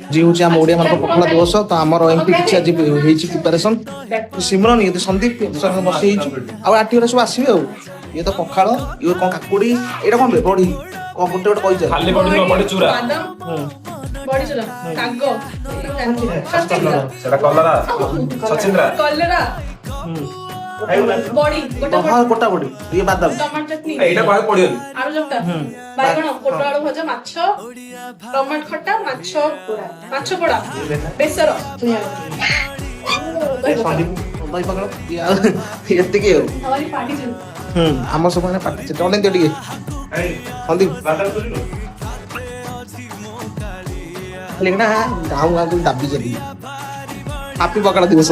ଆଜି ହେଉଛି ଆମ ଓଡ଼ିଆ ମାନଙ୍କ ପଖାଳ ଦିବସ। ତ ଆମର ଏମିତି କିଛି ଆଜି ହେଇଛି ପ୍ରିପାରେସନ। ସିମରନ, ଇଏ ତ ସନ୍ଦୀପ ବସି ହେଇଛୁ ଆଉ ଆଟି ସବୁ ଆସିବେ। ଆଉ ଇଏ ତ ପଖାଳ, ଇଏ କଣ କାକୁଡି, ଏଇଟା କଣ ବେ, ବଢି କଣ ଗୋଟେ ଗୋଟେ କହିଚାଲ। ଖାଲି ବଡି ନୁହଁ, ବଡି ଚୁରା। ବାଦାମ, ବଡି ଚୁରା, ଶାଗ, ସେଟା କଲରା, ସଚିନ୍ଦ୍ରା। କଲରା, ବଡି ଗୋଟା, ହଁ, ଗୋଟା ବଡି, ଇଏ ବାଦାମ, ଟମାଟୋ ଚଟନି। ଏଇଟା କହିବାକୁ ପଡିବନି। ଆଳୁ ଚକଟା, ବାଇଗଣ, ପୋଟଳ ଆଳୁ ଭଜା, ମାଛ, ଟମାଟୋ ଖଟା, ମାଛ, ମାଛ ପୋଡା, ବେସର। ଦହି ପଖାଳ, ଇଏ ଆଉ ଏତିକି ଆଉ। हमारी पार्टी चल ହୁଁ, ଆମ ସବୁ ମାନେ ପାଟି ଅନେକ ଦିଅ ଟିକେ ସନ୍ଦୀପ। ଖାଲି ଏଇନା ଗାଁ ଗାଁକୁ ଦାବି ଚାଲିବି, ହାପି ପଖାଳ ଦିବସ।